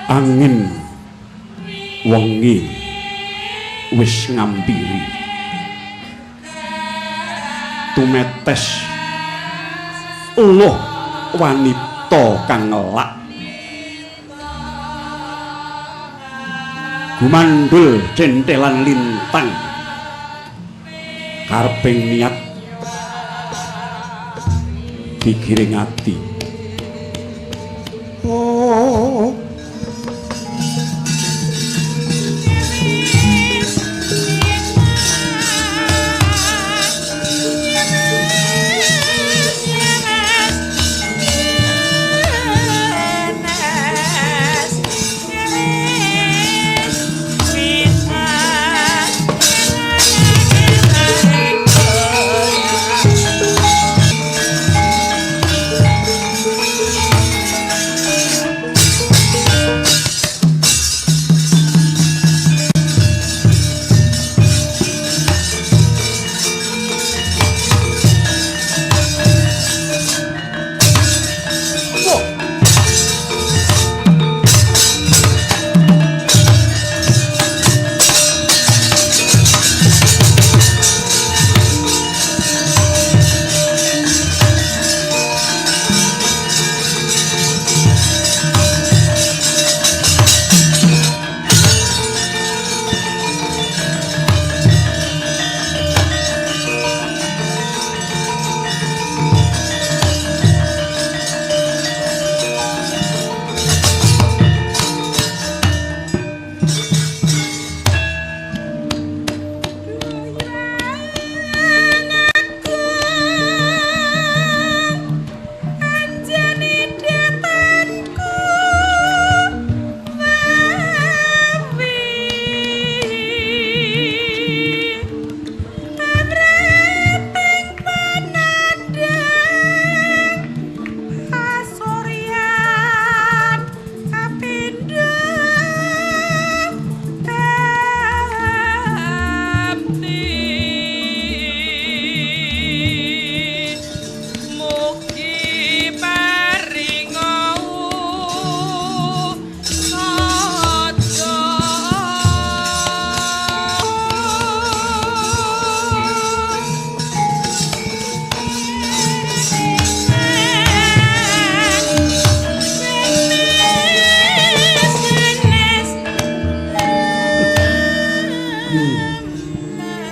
Angin wengi wis ngampiri, tumetes uluh wanita kang ngelak, gumandul centelan lintang, kareping niat digiring ati. Oh.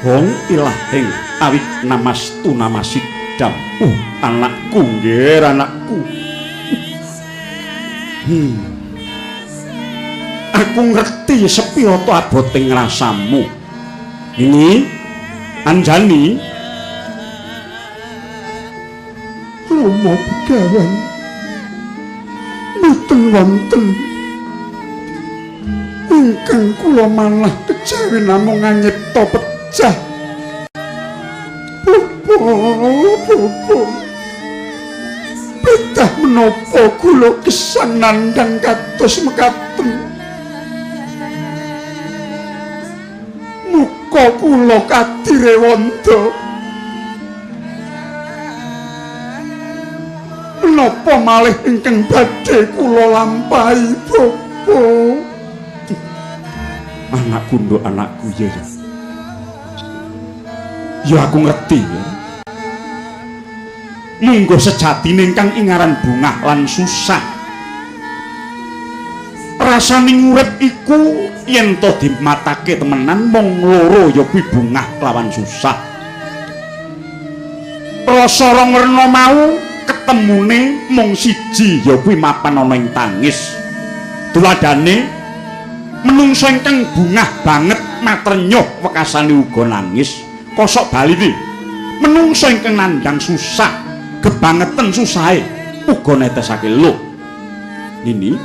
Hong ilahing awit namastu namasidam. Anakku nggih, anakku. Aku ngerti sepira to abote ngrasamu. Ini Anjani Rama Begawan mboten wonten ingkang kula manah kejawi namung nganyipta pecah. Bapa, betah menapa kula gesang nandhang kados mekaten. Muka kula kadirewanda. Menapa malih ingkang badhe kula lampahi, Bapa? Anakku nduk, anakku, ya ya. Ya aku ngerti ya. Munggo sejatine ingkang ingaran bungah lan susah. Rasane urip iku yen to dimatake temenan mung loro ya kuwi bungah lawan susah. Rasa rong werna mau ketemune mung siji ya kuwi mapan ana ing tangis. Tuladhane menungsa ingkang bungah banget matrenyuh wekasane uga nangis. Kosok baline menungsa ingkang nandhang susah gebangeten susahe uga netesake luh. Nini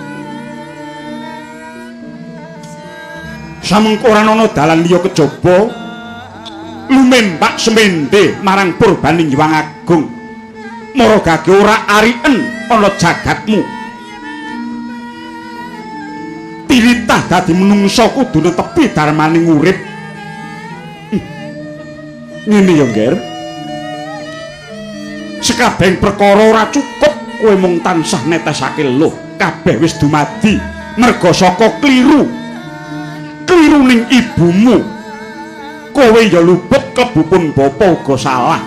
samengko ora ana dalan liya kejaba lumembak semende marang purbaning Hyang Agung. Maragage ora ariken ana jagatmu. Tiritah dadi menungsa kudu netepi darmaning urip. Ngene ya, Ngger. Sekabehing perkara ora cukup kowe mung tansah netesake luh. Kabeh wis dumadi Merga saka kliru. Kliru ning ibumu. Kowe ya luput kebupun bapa uga salah.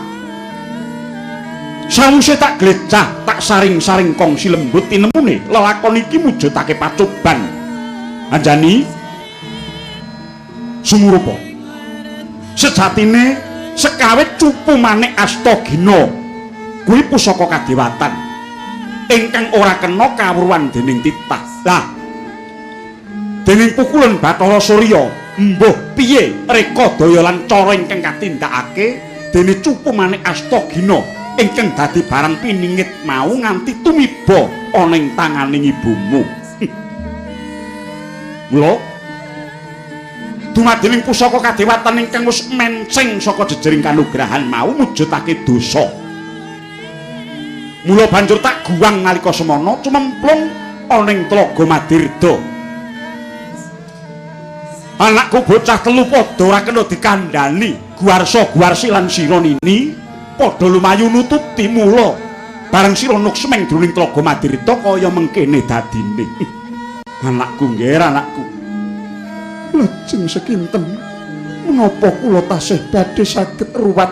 Sawise tak glecah, tak saring-saring kongsi lembut tinemune, lelakon iki mujudake pacoban. Anjani sumurupa. Sejatine sekawit cupu manik Astagina kuwi pusaka kadewatan ingkang ora kena kawruhan dening titah. Lah, dening pukulan Bathara Surya, mbuh piye reka daya lan cara ingkang katindakake dene cupu manik Astagina ingkang dadi barang piningit mau nganti tumiba ana ing tanganing ibumu. Mula dumadining pusaka kadewatan ingkang wis menceng saka jejering kanugrahan mau mujudake dosa. Mula banjur tak guwang nalika semana cumemplung ana ing Tlaga Madirda. Anakku bocah telu padha ora kena dikandhani, guwarsa-guwarsi lan sira nini padha lumayu nututi. Mula bareng sira nuksmeng jroning Tlaga Madirda kaya mengkene dadine. Anakku nggih, anakku. Lajeng sekinten menapa kula tasih badhe saged ruwat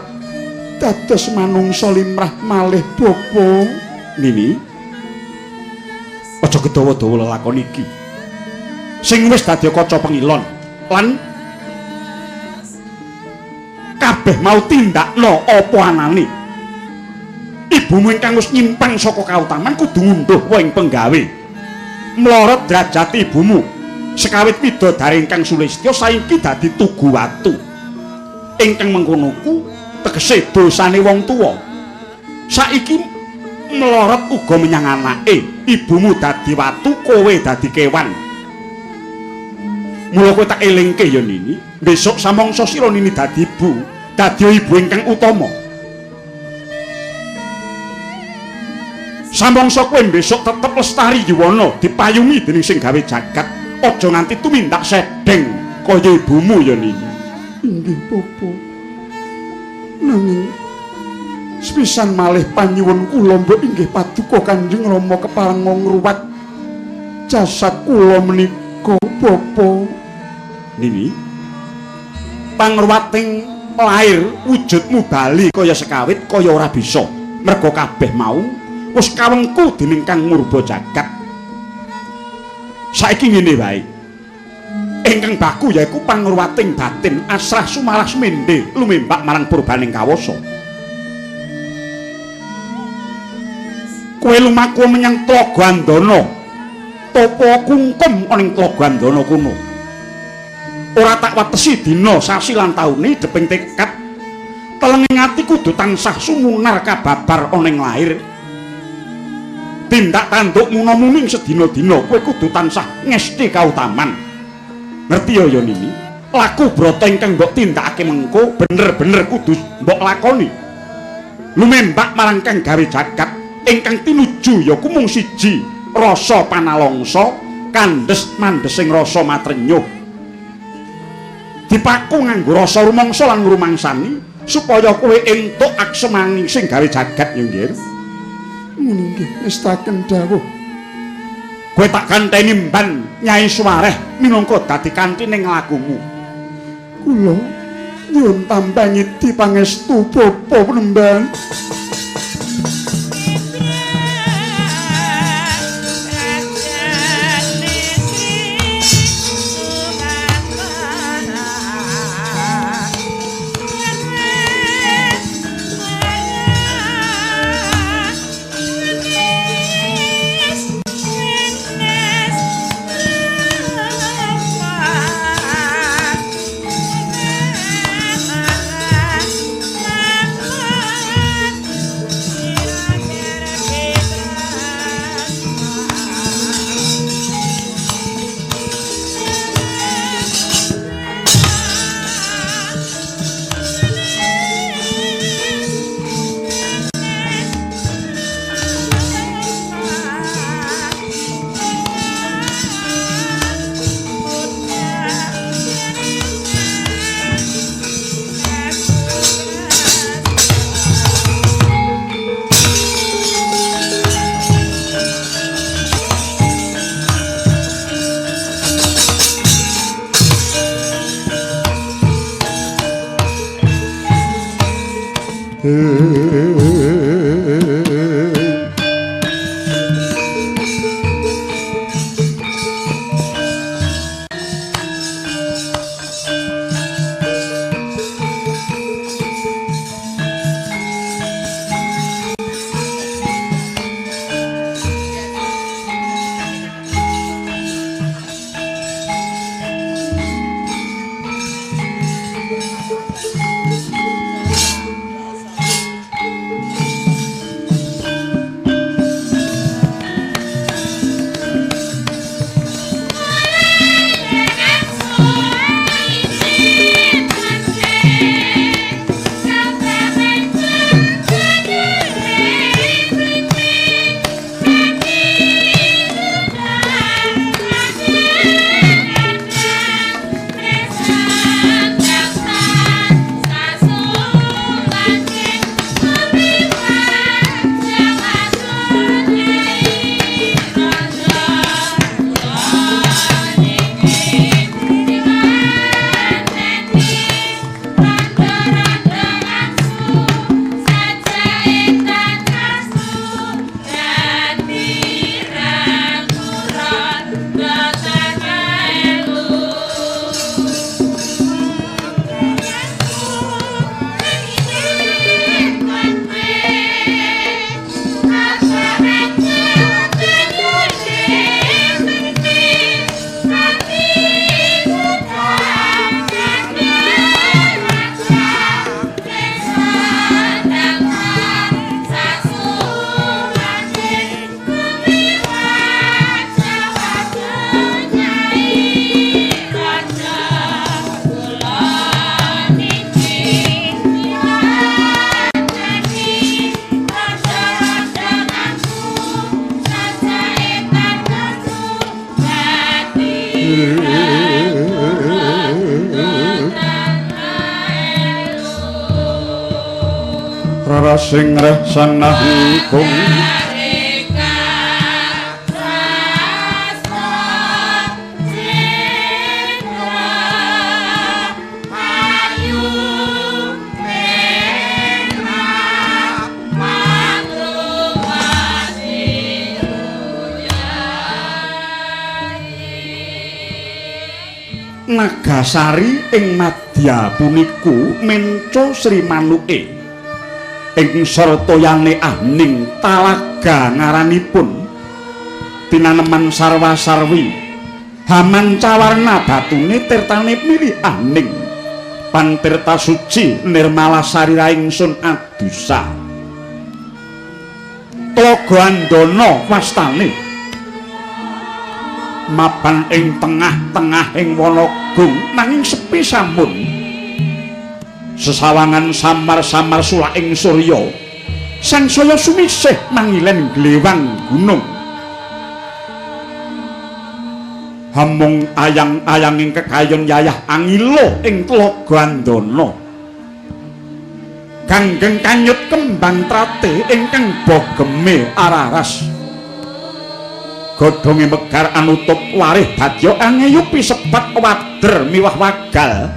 dados manungsa limrah malih bapa? Nini, aja kedawa-dawa lelakon iki sing wis dadi kaca pengilon lan kabeh mau tindakno apa anane. Ibumu ingkang wis nyimpang saka kautaman kudu ngunduh ing penggawe. Mlorot derajat ibumu sekawit widodari ingkang sulistya saiki dadi tugu watu. Ingkang mengkono ku tegese dosane wong tuwa. Saiki mlorot uga menyang anake. Ibumu dadi watu, kowe dadi kewan. Mula kowe tak elingke ya Nini, besok samangsa sira Nini dadi ibu, dadi ibu ingkang utama. Samangsa kowe besok tetep lestari yuwana dipayungi dening sing gawe jagat. Aja nganti tumindak sedeng kaya ibumu ya Nini. Inggih bapa. Nanging sepisan malih panyuwun kula mbok inggih paduka Kanjeng Rama kepareng ngruwat jasad kula menika bapa. Nini, pangruwating lair wujudmu bali kaya sekawit kaya ora bisa. Merga kabeh mau wis kawengku dening Kang Murba jagat. Saiki ngene wae. Ingkang baku yaiku pangruwating batin asrah sumarah sumende lumembak marang purbaning kawasa. Kowe lumaku menyang Tlaga Andana. Tapa kungkum ana ing Tlaga Andana kuno. Ora tak watesi dina, sasi lan taune deping tekad telenging ati kudu tansah sumunar kababar ana ing lair. Tindak tanduk muna-muni sedina-dina kowe kudu tansah ngesti kautaman. Ngerti ya ya Nini? Laku brata ingkang mbok tindakake mengko bener-bener kudu mbok lakoni. Lumembak marang kang gawe jagat ingkang tinuju ya ku mung siji, rasa panalongsa, kandhes mandhesing rasa matrenyuh. Dipaku nganggo rasa rumangsa lan ngrumangsani supaya kowe entuk aksemani sing gawe jagat ya nggih. Nggih, nestaken dawuh. Kowe tak ganteni mban Nyai Suwareh minangka dadi kanthi ning lakumu. Kula nyuwun tampangiti pangestu bapa penemban. Yes. Rara sing reh sanah kung Nagasari ing madya puniku menco Sri Manuke ing sartayane ahning talaga ngaranipun tinaneman sarwa-sarwi hamancawarna batune tirtane milih ahning pantirta suci nirmala sarira ingsun adusa Tlaga Andana wastane mapan ing tengah-tengah ing Wanagung nanging sepi samun sesawangan samar-samar sulaking surya sangsaya sumisih mangilen glewang gunung hamung ayang-ayanging kekayon yayah angilo ing Tlaga Andana ganggeng kanyut kembang trate ingkang bogeme araras godhonge megar anutup warih dadya angeyupi sebat wader miwah wagal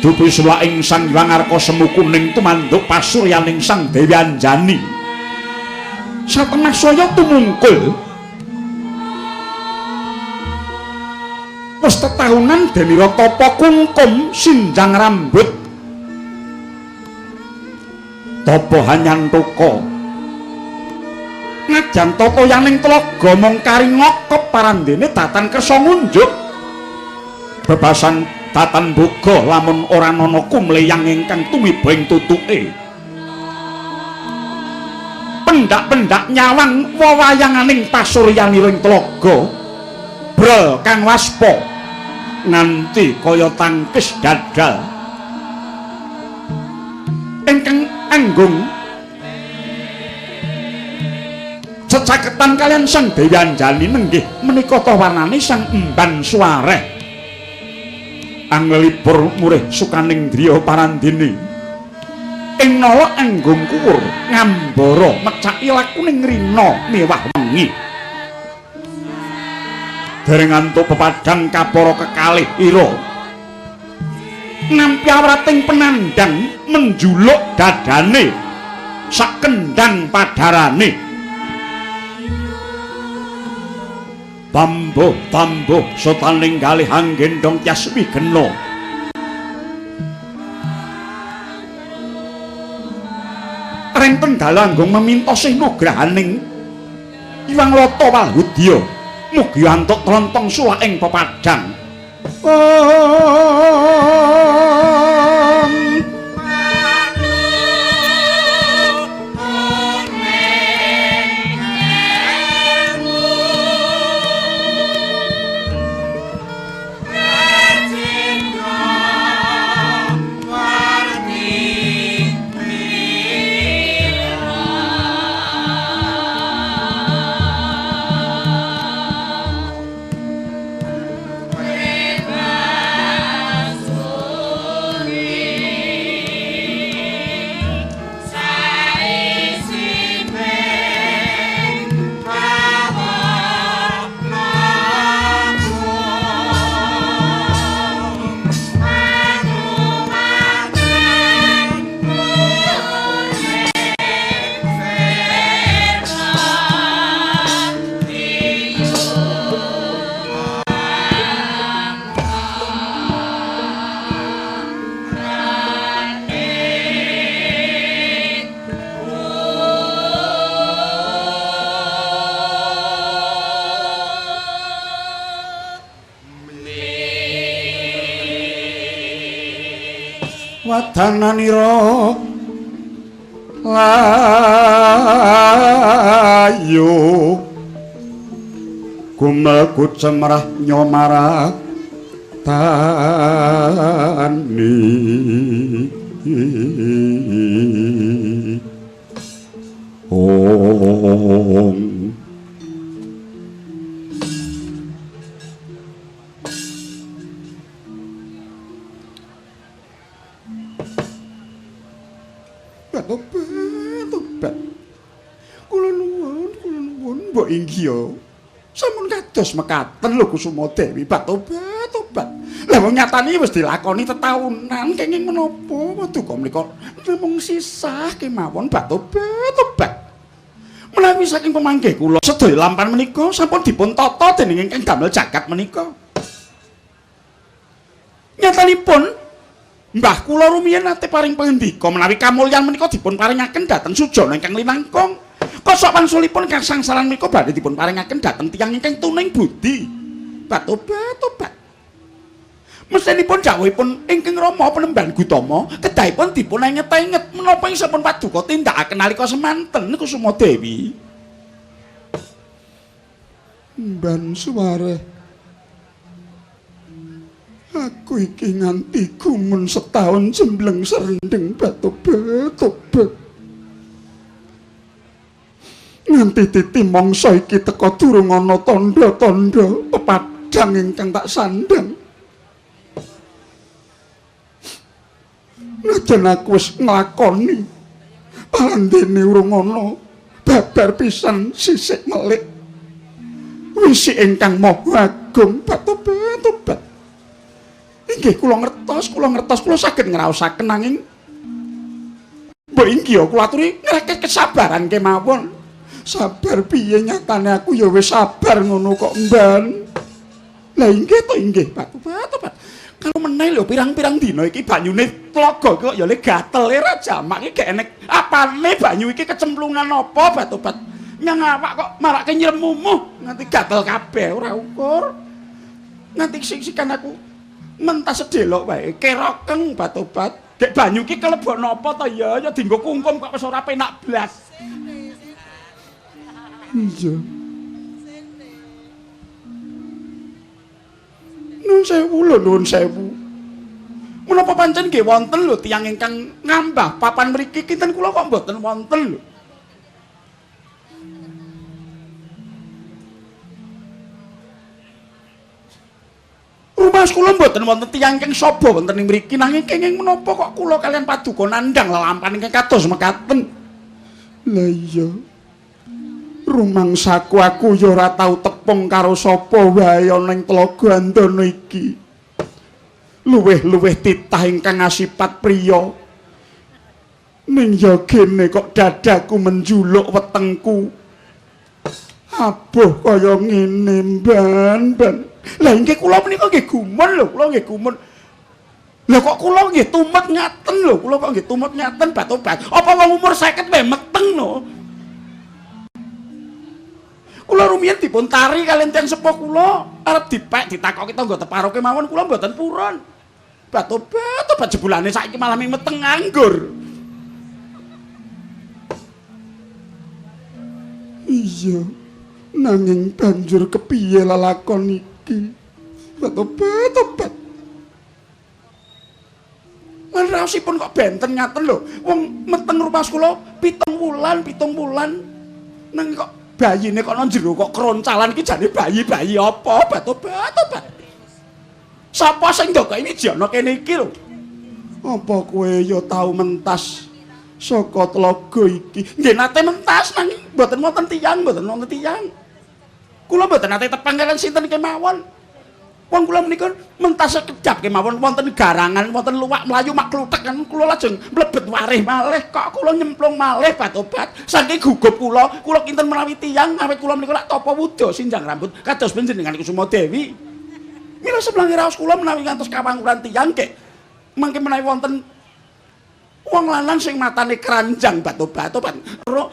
dupi sulaing Sang Hyang Arka semu kuning tumanduk pasuryaning Sang Dewi Anjani satemah saya tumungkul wis tetahunan denira tapa kungkum sinjang rambut tapa hanyantaka najan tata yaning tlaga mung kari ngokop parandene datan kersa ngunjuk bebasan datan boga lamun ora ana kumleyang ingkang tumiba ing tutuke pendak-pendak nyawang wewayanganing pasuryanira ing tlaga brol kang waspa nganti kaya tangkis dadal ingkang anggung cecaketan kalian Sang Dewi Anjani nenggih menika ta warnane Sang Emban Suwareh anglipur murih sukaning driya parandene ing nala anggung kuwur ngambara mecaki lakuning rina mewah wengi dereng antuk pepadang kapara kekalih ira nampi awrating penandang menjuluk dadane sakendang padarane tambuh tambuh sotaning galih anggendong tyas wigena renten dalu anggung meminta sih nugrahaning Hyang Lata Walhudya mugi antuk tlontong sulaking pepadang. Wadananira layu gumel kucemrah nyomaratani ong Tobat, tobat. Kula nuwun, kula nuwun mbok inggih. Sampun kados mekaten lho Kusuma Dewi, batobat, tobat. Lah wong nyatane wis dilakoni tetaunan kenging menapa paduka menika namung sisah kemawon batobat, tobat. Menawi saking pemanggih kula sedaya lampan menika sampun dipun tata dening ingkang damel jagat menika. Nyatanipun Mbah kula rumiyin nate paring pangendika menawi kamulyan menika dipun paringaken dhateng sujana ingkang linangkung. Kosok wangsulipun kasangsaran menika badhe dipun paringaken dhateng tiyang ingkang tuning budi. Batobat, tobat. Mesinipun dawuhipun ingkang Rama Penemban Gutama kedahipun dipun enget-enget menapa ing sampun paduka tindakaken nalika semanten Kusuma Dewi. Mban suware. Aku iki nganti gumun setahun jembleng serendeng batobat, tobat. Nganti titi mangsa iki teka durung ana tandha-tandha pepadhang ingkang tak sandhang. Najan aku wis nglakoni palandene urung ana babar pisan sisik melik. Wisi ingkang maha agung batobat, tobat. Inggih kula ngertos, kula ngertos, kula saged ngraosaken nanging mbok inggih kula aturi ngreket kesabaran kemawon. Sabar piye nyatane aku ya wis sabar ngono kok, Mban. Lah inggih to inggih, Pak. Tobat. Kalau meneh lho pirang-pirang dina iki banyune tlaga kok ya le gatel ora jamak iki gek enek apane banyu iki kecemplungan apa batobat. Nyang awak kok marake nyremumuh nganti gatel kabeh ora ukur. Nganti sik-sikan aku mentas sedelok wae kerokeng batobat. Gek banyu iki kelebok napa to ya ya dienggo kungkum kok wis ora penak blas. Iya. Nuwun sewu lho, nuwun sewu. Menapa pancen nggih wonten lho tiyang ingkang ngambah papan mriki kinten kula kok mboten wonten lho. Rumaos kula mboten wonten tiyang ingkang saba wonten ing mriki nanging kenging menapa kok kula kaliyan paduka nandhang lelampahan ingkang kados mekaten. Lah iya. Rumangsaku aku ya ora tau tepung karo sapa wae ana ing Tlaga Andana iki. Luwih-luwih titah ingkang asipat priya. Ning ya gene kok dadaku menjuluk wetengku. Abuh kaya ngene, Mban, Mban. Lah inggih kula menika nggih gumun lho, kula nggih gumun. Lha kok kula nggih tumet ngaten lho, kula kok nggih tumet ngaten batobat. Apa wong umur 50 wae meteng lho. Kula rumiyin dipun tari kaliyan tiyang sepuh kula, arep dipek ditakoki tangga teparo kemawon kula mboten purun. Batobat, tobat jebulane saiki malah meteng nganggur. Iya. Nanging banjur kepiye lelakon iki? Batobat, tobat. Lan raosipun kok benten ngaten lho. Wong meteng rumaos kula 7 wulan, 7 wulan. Nang kok bayine kok nang jero kok kroncalan iki jane bayi-bayi apa? Batobat, tobat. Sapa sing ndokoki wijana kene iki lho? Apa kowe ya tau mentas saka tlaga iki? Nggih nate mentas nanging mboten wonten tiyang, mboten wonten tiyang. Kula mboten nate tepang kaliyan sinten kemawon. Wong kula menika mentas sekedap kemawon wonten garangan, wonten luwak mlayu makluthek kan kula lajeng mlebet warih malih kok kula nyemplung malih batobat. Saking gugup kula, kula kinten menawi tiyang awit kula menika lak tapa wuda sinjang rambut kados panjenengan Kusuma Dewi. Mila seblange raos kula menawi ngantos kawanguran tiyang kek mangke menawi wonten wong lanang sing matane keranjang batobat-tobat.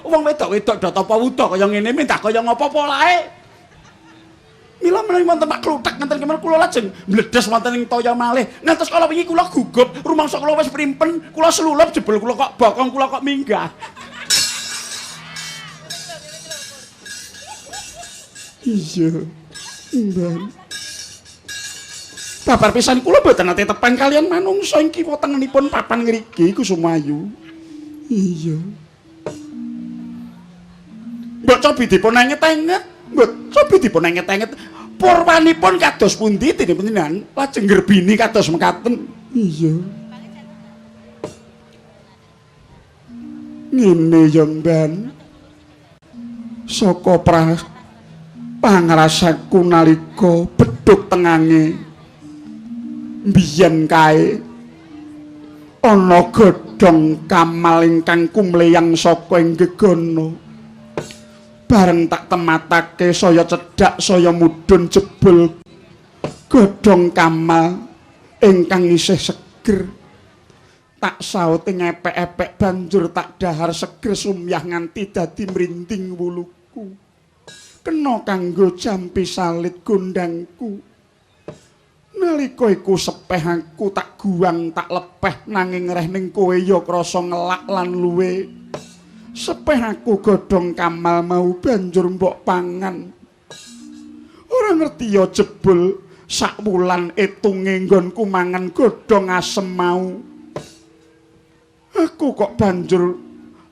Wong wedok-wedok do tapa wuda kaya ngene mindah kaya ngapa polahe. Mila menawi wonten Pak Kluthek ngenten kemawon kula lajeng mledes wonten ing toya malih. Ngantos kala wingi kula gugup, rumangsa kula wis primpen, kula slulup jebul kula kok bokong kula kok minggah. Iya. Mban. Babar pisan kula mboten nate tepang kaliyan manungsa ing kiwa tengenipun papan ngriki Kusumayu. Iya. Mbok cobi dipun enget-enget, mbok cobi dipun enget-enget. Purwanipun kados pundi dene panjenengan lajeng ngrebini kados mekaten. Iya. Ngene ya Mban. Saka pangrasaku nalika bedhug tengange biyen kae ana godhong kamal ingkang kumleyang saka ing gegana. Bareng tak tematake saya cedhak saya mudhun jebul godhong kamal ingkang isih seger. Tak saute ngepek-epek banjur tak dahar seger sumyah nganti dadi mrinding wuluku. Kena kanggo jampi salit gondangku. Nalika iku sepeh aku tak guang tak lepeh nanging reh ning kowe ya krasa ngelak lan luwe. Sepeh aku godhong kamal mau banjur mbok pangan. Ora ngerti ya jebul sak wulan etunge nggonku mangan godhong asem mau. Aku kok banjur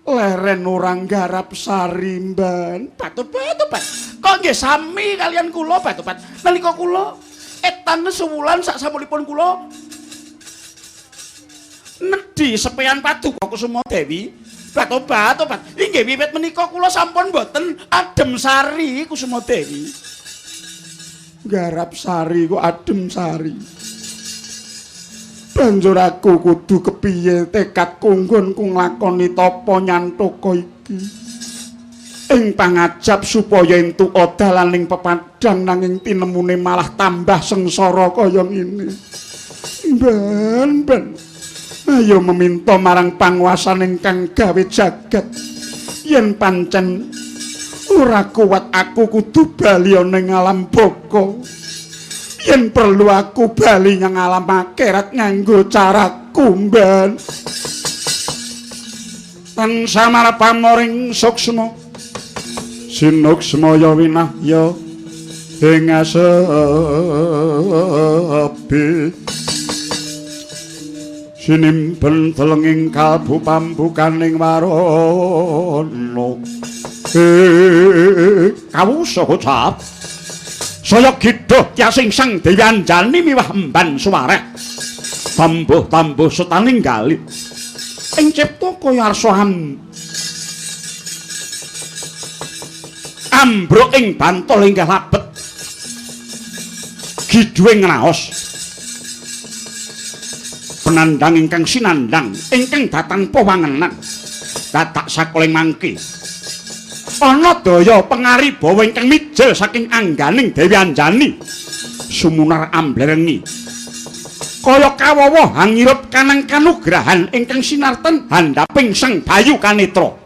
leren ora nggarap sari Mban. Batu-batu. Kok nggih sami kalian kula batu-bat. Nalika kula etan sewulan sak samunipun kula nedhi sepean Paduka Kusuma Dewi. Batu-batu. Inggih wiwit menika kula sampun mboten adem sari Kusuma Dewi. Nggarap sari kok adem sari. Banjur aku kudu kepiye tekadku nggonku nglakoni tapa nyantaka iki. Ing pangajap supaya entuk dalaning pepadang nanging tinemune malah tambah sengsara kaya ngene. Ben ben. Ayo meminta marang panguwasan ingkang gawe jagat. Yen pancen ora kuat aku kudu bali ning alam baka. Yen perlu aku bali nyang alam akhirat nganggo caraku Mban. Tan samarapamoring suksma sinuksma ya winahya ing asepi sinimpen telenging kalbu pambukaning warana. Kawusa kocap saya gidho tiasing Sang Dewi Anjani miwah emban suwareh tambuh-tambuh setaning gali ing cipta kaya arsa ambruk ing bantul inggih labet gidhuing raos penandang ingkang sinandang ingkang datanpa wangenan dadak sakoling mangke ana daya pengaribawa ingkang mijil saking angganing Dewi Anjani sumunar amblerengi kaya kawawa hangirup kanang kanugrahan ingkang sinarten handaping Sang Bayu Kanetra.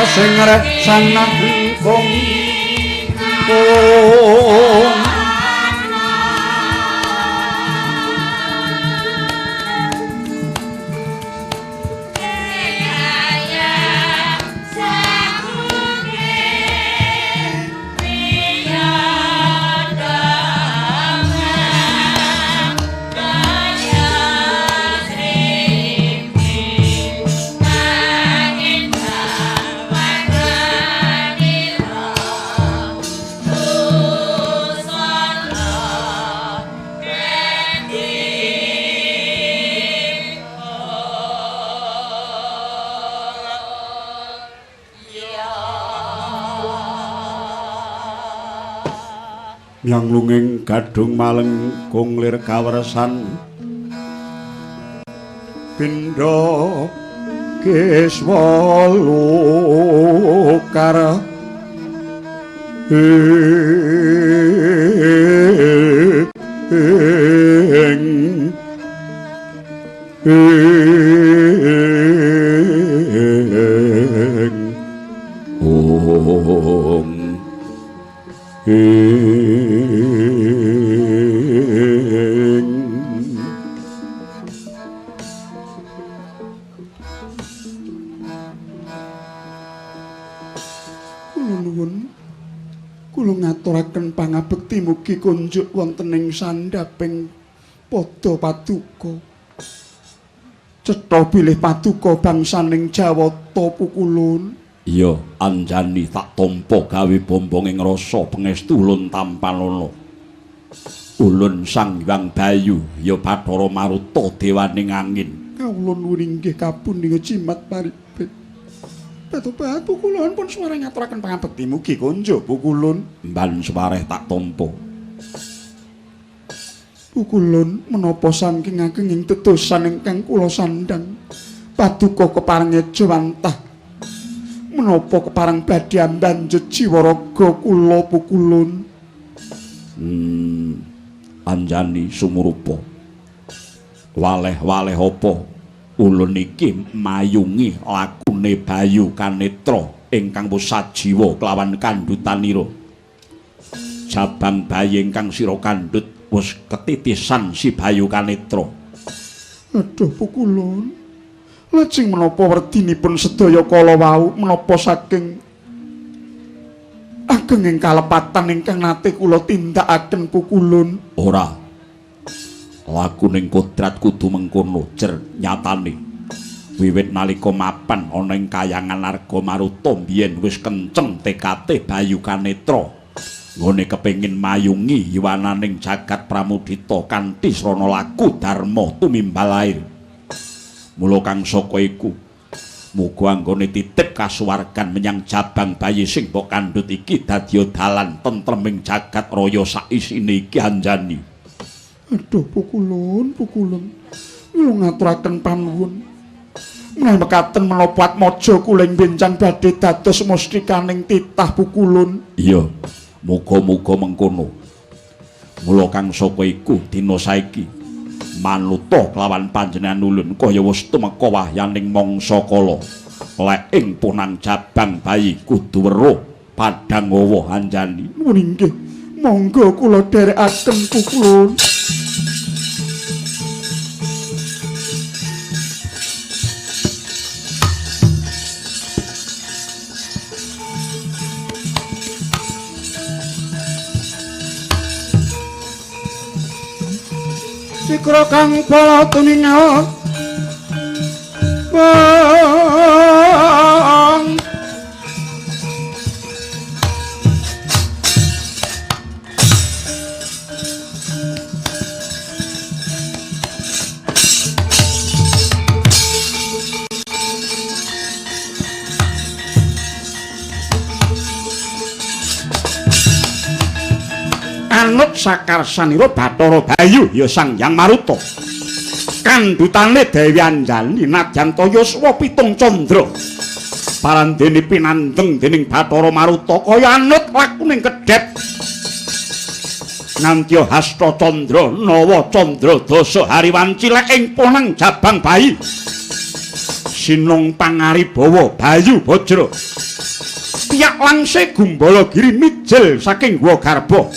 Sing reksana kung Oh. Yang lunging gadung malengkung lir kawersan pindha kiswa lokar ing ing ong ing. Kula nuwun, kula ngaturaken pangabekti mugi kunjuk wonten ing sandhaping pada paduka. Cetha bilih paduka bangsaning Jawata pukulun. Iya, Anjani tak tampa gawe bombong ing rasa pangestu ulun tampanana. Ulun Sang Hyang Bayu ya Bathara Maruta dewaning angin. Kawula nuwun inggih kapuninga jimat paribet. Batobat pukulun pun suwareh ngaturaken pangabekti mugi kunjuk pukulun. Mban suwareh tak tampa. Pukulun menapa saking agenging tedosan ingkang kula sandhang paduka kepareng ejawantah menapa kepareng badhe ambanjut jiwa raga kula pukulun. Anjani sumurupa. Waleh-waleh apa ulun iki mayungi lakune Bayu Kanetra ingkang wis sajiwa kelawan kandhutanira. Jabang bayi ingkang sira kandhut wis ketitisan si Bayu Kanetra. Aduh pukulun, lajeng menapa werdinipun sedaya kala wau menapa saking agenging kalepatan ingkang nate kula tindakaken pukulun? Ora. Lakuning kodrat kudu mengkono jer nyatane. Wiwit nalika mapan ana ing kayangan Arga Maruta biyen wis kenceng tekate Bayu Kanetra. Nggone kepengin mayungi yuwananing jagat Pramudita kanthi srana laku dharma tumimbal lair. Mula kang saka iku muga anggone titip kasuwargan menyang jabang bayi sing mbok kandhut iki dadi dalan tentreming jagat raya saisine iki Anjani. Aduh pukulun, pukulun, kula ngaturaken panuwun. Menawi mekaten menapa atmaja kula ing benjang badhe dados mustikaning titah pukulun. Iya, muga-muga mengkono. Mula kang saka iku dina saiki manuta kelawan panjenengan ulun kaya wis tumeka wahyaning mangsa kala. Lek ing punang jabang bayi kudu weruh padhang awa Anjani. Nuwun inggih, monggo kula dherekaken pukulun. Sikra kang bala tuningal bang anut sakarsanira Bathara Bayu ya Sang Hyang Maruta. Kandhutane Dewi Anjani nadyan ta yuswa 7 candra. Parandene pinandheng dening Bathara Maruta kaya anut lakuning kedhep. Nganti hasta candra nawa candra dasa hariwanci lek ing ponang jabang bayi. Sinung pangaribawa Bayu Bajra. Piyak langse gumbala giri mijil saking Gua Garba.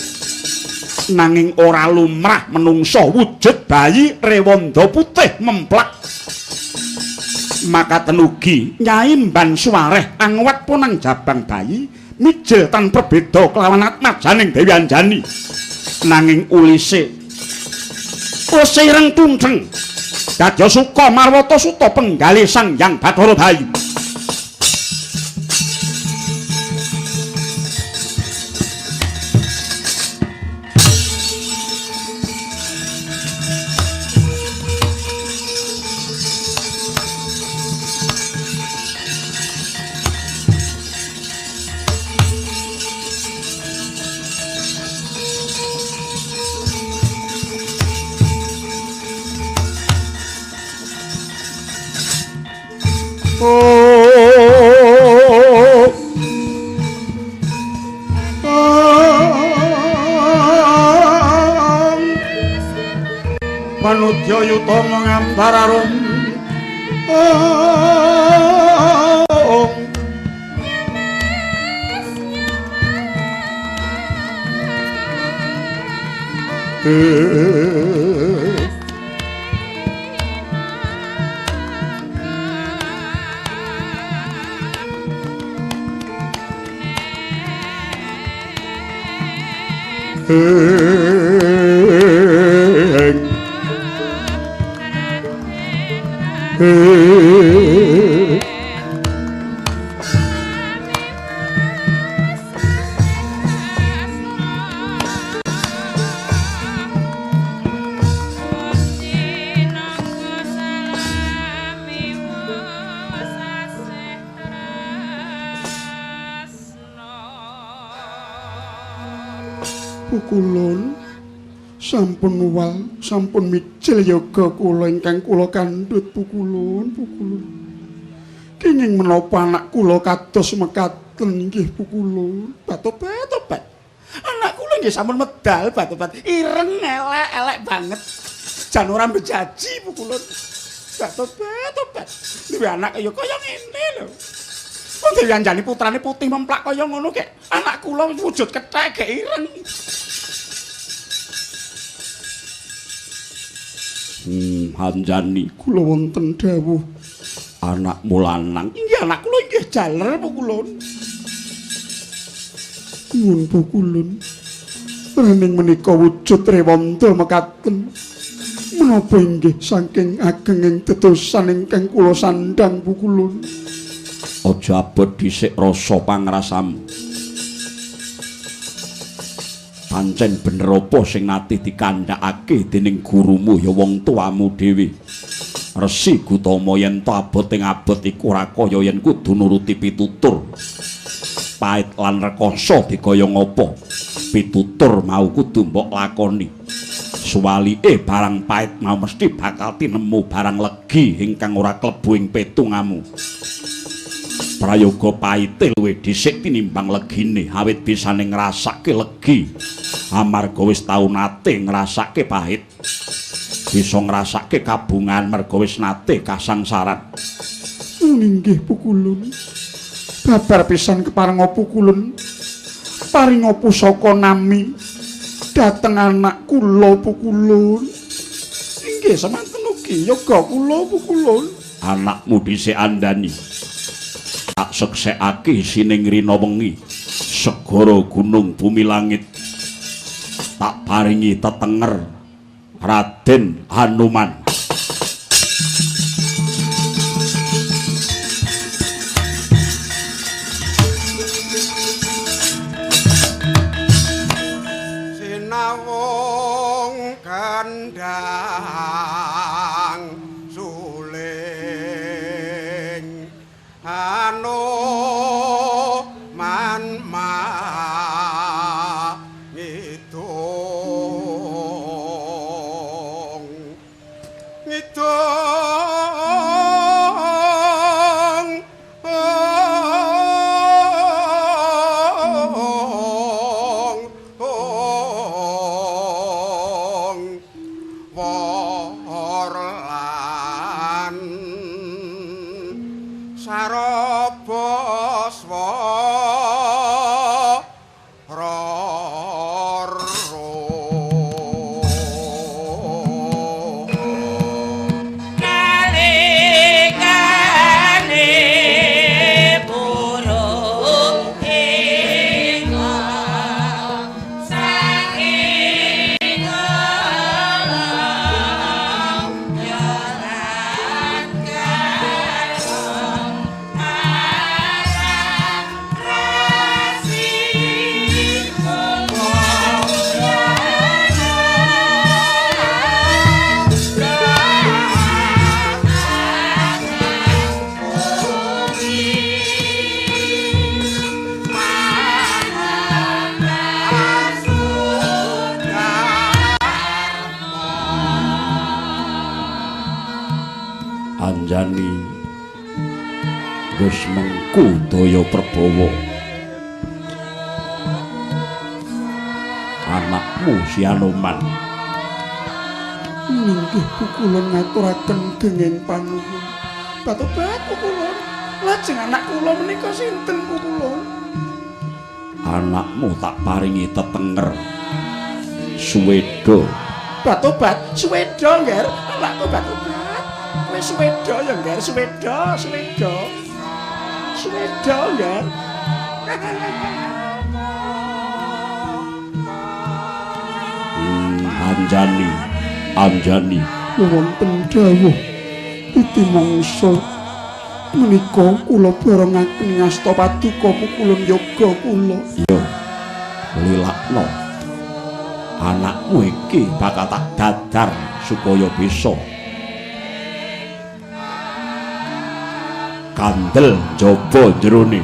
Nanging ora lumrah menungsa wujud bayi rewanda putih memplak. Makaten ugi Nyai Mban Suwareh angwet punang jabang bayi mijil tanpa beda kelawan atmajaning Dewi Anjani. Nanging ulise wis ireng tunceng dadya suka marwata suta penggalih Sang Hyang Bathara Bayu. Panudya yutama ngantararum. Pukulun sampun wal sampun mijil yoga kula ingkang kula kandhut pukulun pukulun. Kenging menapa anak kula kados mekaten nggih pukulun. Batobat-tobat. Anak kula nggih sampun medal batobat. Ireng elek-elek banget. Jan ora mbejaji pukulun. Batobat-tobat. Duwe anak ya kaya ngene lho. Wong Dewi Anjani putrane putih memplak kaya ngono kek. Anak kula wujud kethek gek ireng. Anjani kula wonten dawuh anakmu lanang. Inggih anak kula inggih jaler pukulun. Nyuwun pukulun. Rening menika wujud rewanda mekaten. Menapa inggih saking agenging tedosan ingkang kula sandhang pukulun. Aja abot dhisik rasa pangrasamu. Pancen bener apa sing nate dikandhakake dening gurumu ya wong tuamu dhewe. Resi Gutama yen to abot ing abot iku ora kaya yen kudu nuruti pitutur. Pait lan rekoso dikaya ngapa? Pitutur mau kudu mbok lakoni. Suwalike barang pait mau mesti bakal tinemu barang legi ingkang ora klebu ing petungamu. Prayoga paite luwih dhisik tinimbang legine, awit bisane ngrasake legi amarga wis tau nate ngrasake pahit, bisa ngrasake kabungan merga wis nate kasangsaran. Inggih pukulun. Babar pisan keparenga pukulun. Paringa pusaka nami dhateng anak kula pukulun. Inggih semanten ugi yoga kula pukulun. Anakmu dhisik andani. Tak seksekake sining rina wengi segara gunung bumi langit tak paringi tetenger Raden Hanuman. Sinawung kandhang suling Hanuman ngidung ngidung worlan saraba swara. Nalikane pura ing saking Anjani Wis mengku daya perbawa. Anakmu si Anoman. Ninggih pukulun ngaturaken genging panuwun. Batobat pukulun. Lajeng anak kula menika sinten pukulun? Anakmu tak paringi tetenger. Suweda. Batobat, suweda, Ngger. Anakku batobat. Kowe suweda ya, Ngger, suweda, suweda. Suweda, Ngger. Anjani, Anjani, wonten dawuh titi mangsa menika kula barengaken ngasta paduka pukulun yoga kula. Iya. Lilakno. Anakmu iki bakal tak dadar supaya bisa kandel njaba jerone.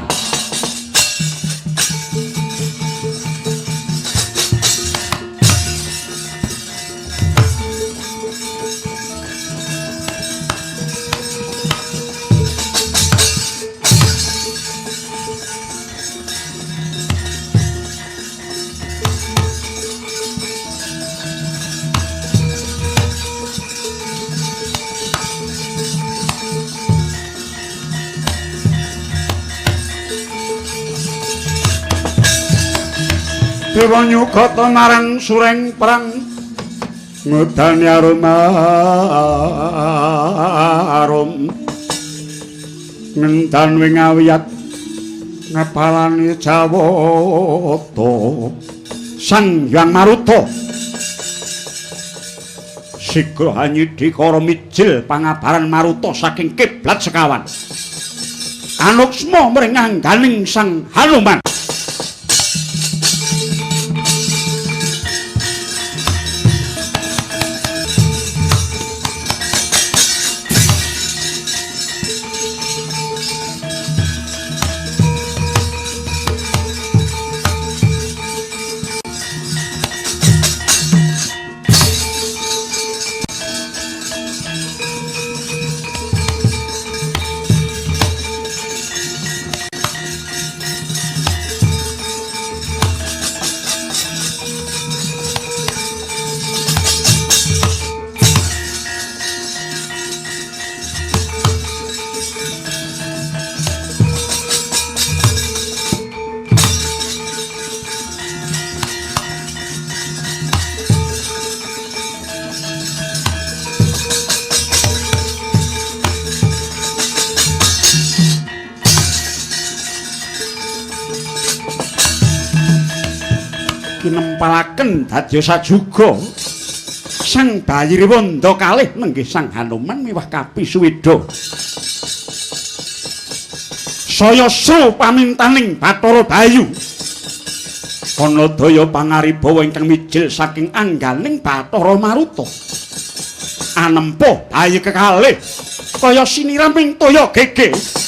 Dewa nyugata marang sureng perang ngudani arum arum ngendan wing awiyat ngepalani Jawata Sang Hyang Maruta sigra hanyidikara mijil pangabaran Maruta saking kiblat sekawan anuksma mring angganing Sang Hanuman. Kinempalaken dadya sajuga Sang Bayi Rewanda kalih nenggih Sang Hanuman miwah Kapi Suweda. Saya sru pamintaning Bathara Bayu. Kana daya pangaribawa ingkang mijil saking angganing Bathara Maruta. Anempuh bayi kekalih kaya siniraming toya gege. Jalan.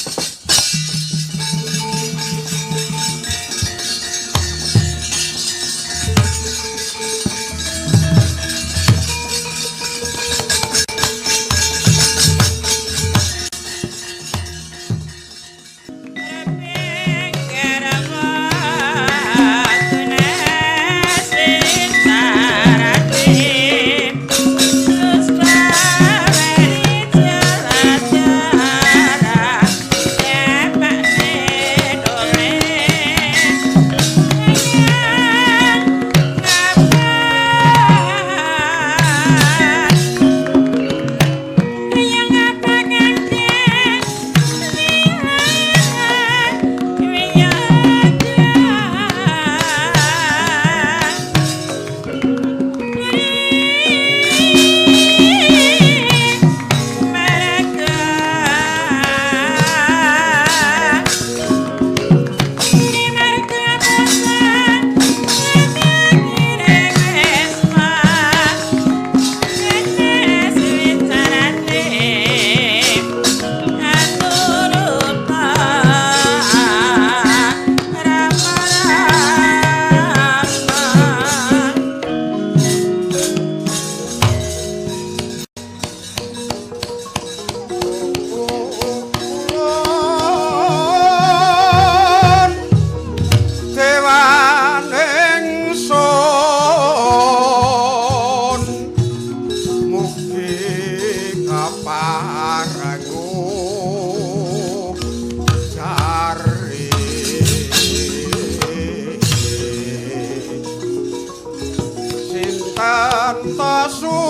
Antasu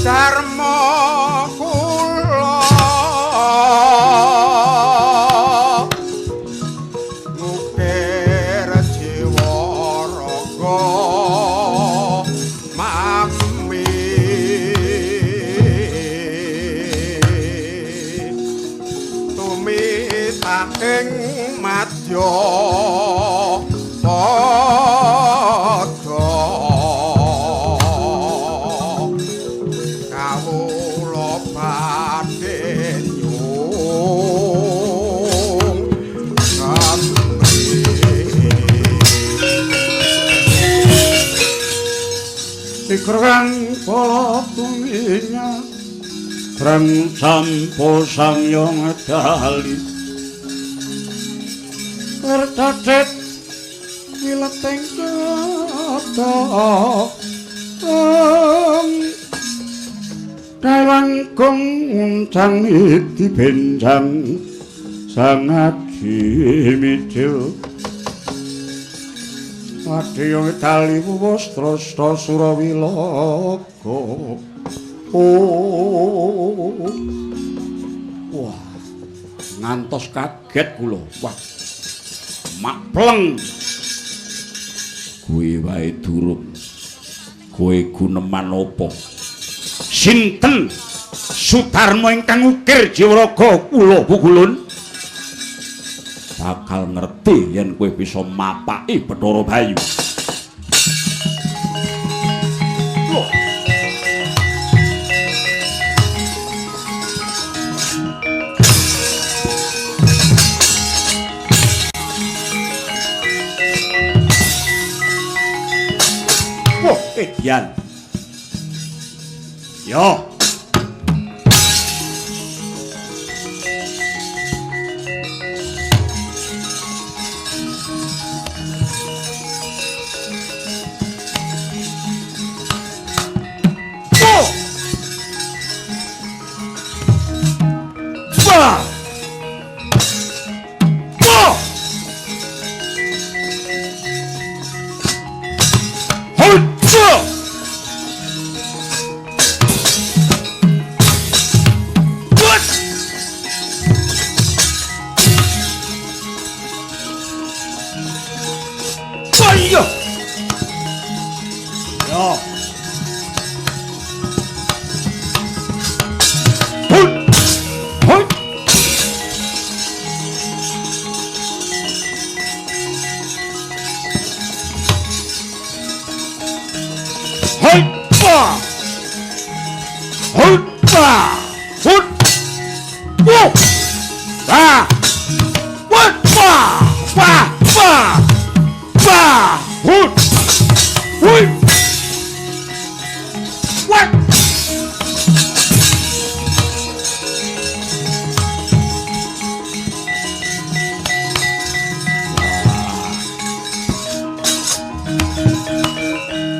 Dharma kula ngukir jiwa raga mami tumitahing madya padha kawula badhe nyung kamri. Ikrang pala tuminya Rang sampo samyong dali Lerdadet wileteng dada Dawangkung uncang iti benjang Sangaji mijil Wadya tali wuwastra surawilaga. Oh. Wah, ngantos kaget kula. Wah. Mak pleng. Kowe wae durung. Kowe guneman apa? Sinten Sudarma ingkang ukir jiwaraga kula Pukulun? Bakal ngerti yen kowe bisa mapaki Bathara Bayu. Loh. Wah, edian. Yo.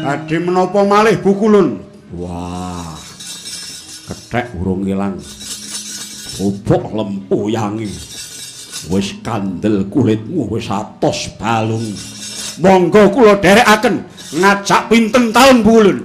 Badhe menapa malih Bukulun? Wah. Kethek urung ilang. Bobok lempuyange. Wis kandel kulitmu wis atos balung. Monggo kula dherekaken ngajak pinten taun Bukulun?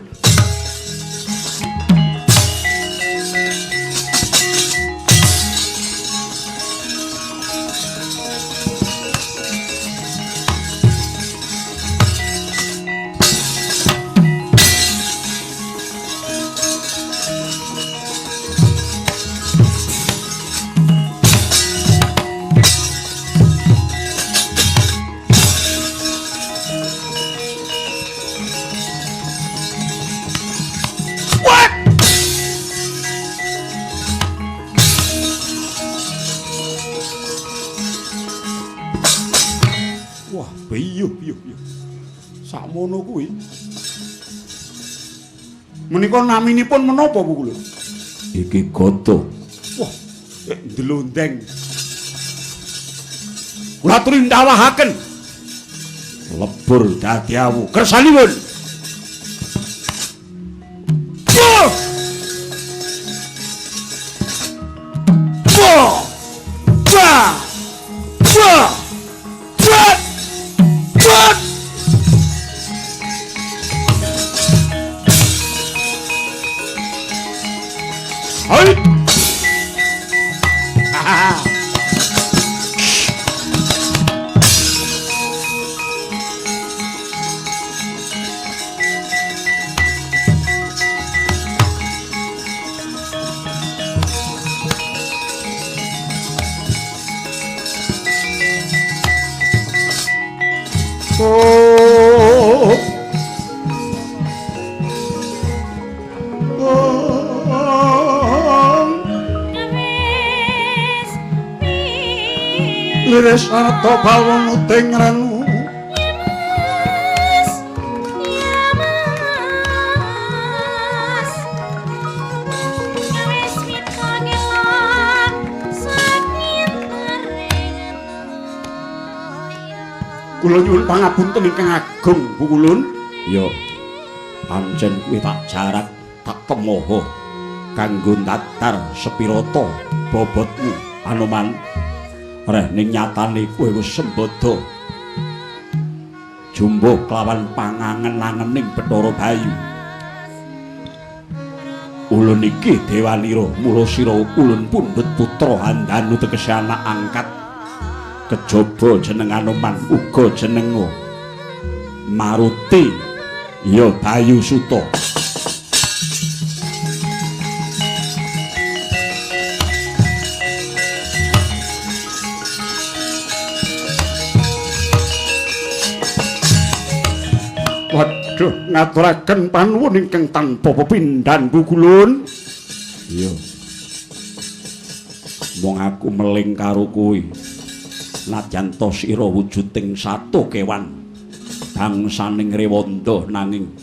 Wah, biyuh biyuh biyuh. Sakmono kuwi. Menika naminipun menapa Bukulun? Iki gada. Wah, ndelondeng. Kula aturi ndawahaken. Lebur dadi awu. Kersanipun. Wah! Wah! Wah! Wah! Wah! Wah! Inggih sarta bawonuting renu. Ya Mas, wis mita ngelon sakintaring naya. Kula nyuwun pangapunten ingkang agung, Bu Kulun. Ya. Pancen kuwi tak jarak, tak temoho kanggo ndadar sepirata bobotmu, Anoman. Reh ning nyatane kowe wis sembada jumbuh kelawan pangangen-angening Bathara Bayu. Ulun iki Dewanira, mula sira ulun pundhut putra Handanu tegese anak angkat. Kejaba jeneng Anoman uga jenenga Maruti ya Bayu Suta. Waduh, ngaturaken panuwun ingkang tanpa pepindhan, Bu Kulun. Iya. Mung aku meling karo kowe. Nadyan ta sira wujuding sato kewan bangsaning Rewanda, nanging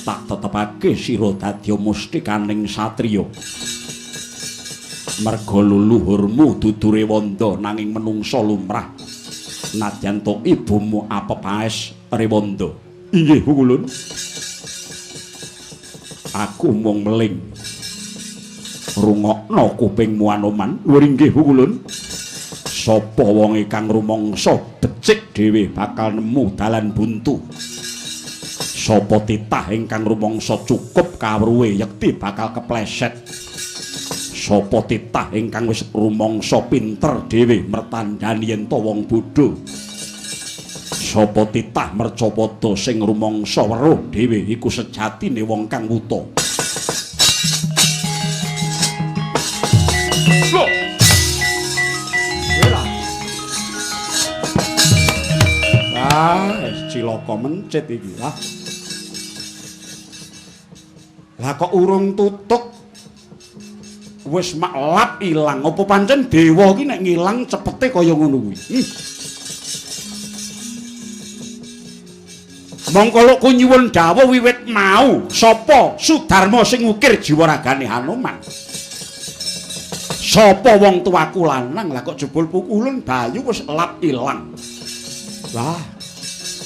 tak tetepake sira dadi mustikaning satriya. Merga luluhurmu dudu Rewanda nanging menungsa lumrah. Nadyan ta ibumu apepaes Rewanda. Inggih, Bu Kulun. Aku mung meling. Rungokno kupingmu Anoman. Lho inggih, Bu Kulun. Sapa wonge kang rumangsa becik dhewe bakal nemu dalan buntu. Sapa titah ingkang rumangsa cukup kawruhe yekti bakal kepleset. Sapa titah ingkang wis rumangsa pinter dhewe mertandani yen ta wong bodho. Sapa titah mercapada sing rumangsa weruh dhewe iku sejatine wong kang wuta. Lho. Ah, cilaka mencit iki lah. Lah kok urung tutuk wis maklap ilang. Apa pancen dewa iki nek ngilang cepete kaya ngono kuwi? Mongko luk nyuwun dawuh wiwit mau sapa Sudarma sing ngukir jiwa ragane Hanoman? Sapa wong tuaku lanang? Lah kok jebul pukulun Bayu wis lap ilang. Lah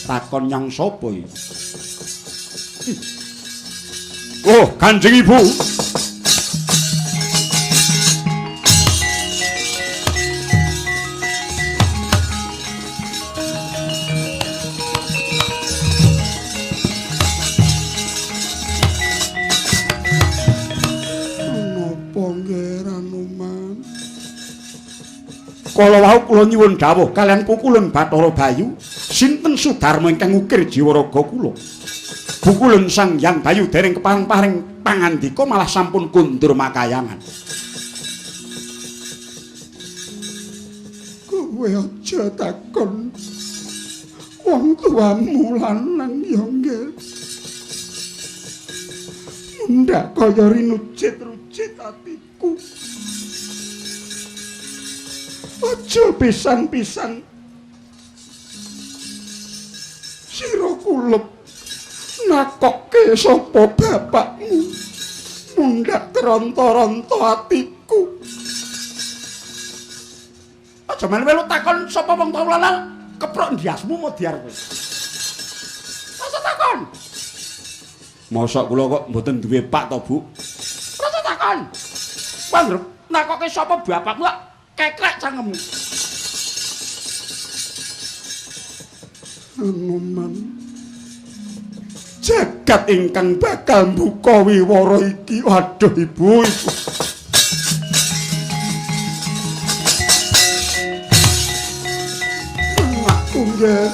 takon nyang sapa iki? Oh, Kanjeng Ibu. Napa nggih Anoman? Kala wau kula nyuwun dawuh kaliyan pukulun Bathara Bayu, sinten Sudarma ingkang ngukir jiwa raga kula? Pukulun Sang Hyang Bayu dereng kepareng-pareng pangandika malah sampun kundur makayangan. Kowe aja takon wong tuamu lanang ya nggih. Mundhak kaya rinujit-rujit atiku. Aja pisan-pisan sira kulep nakokke sapa bapakmu. Mundhak keronto-ronto atiku. Aja melu-melu takon sapa wong tuamu lanang, keprok ndiasmu modiar kowe. Aja takon. Mosok kula kok mboten duwe pak to, Bu? Aja takon. Wong nakokke sapa bapakmu kok kekrek cangkemmu. Anoman, jagat ingkang bakal mbuka wiwara iki. Waduh, Ibu, Ibu. Aku nggih.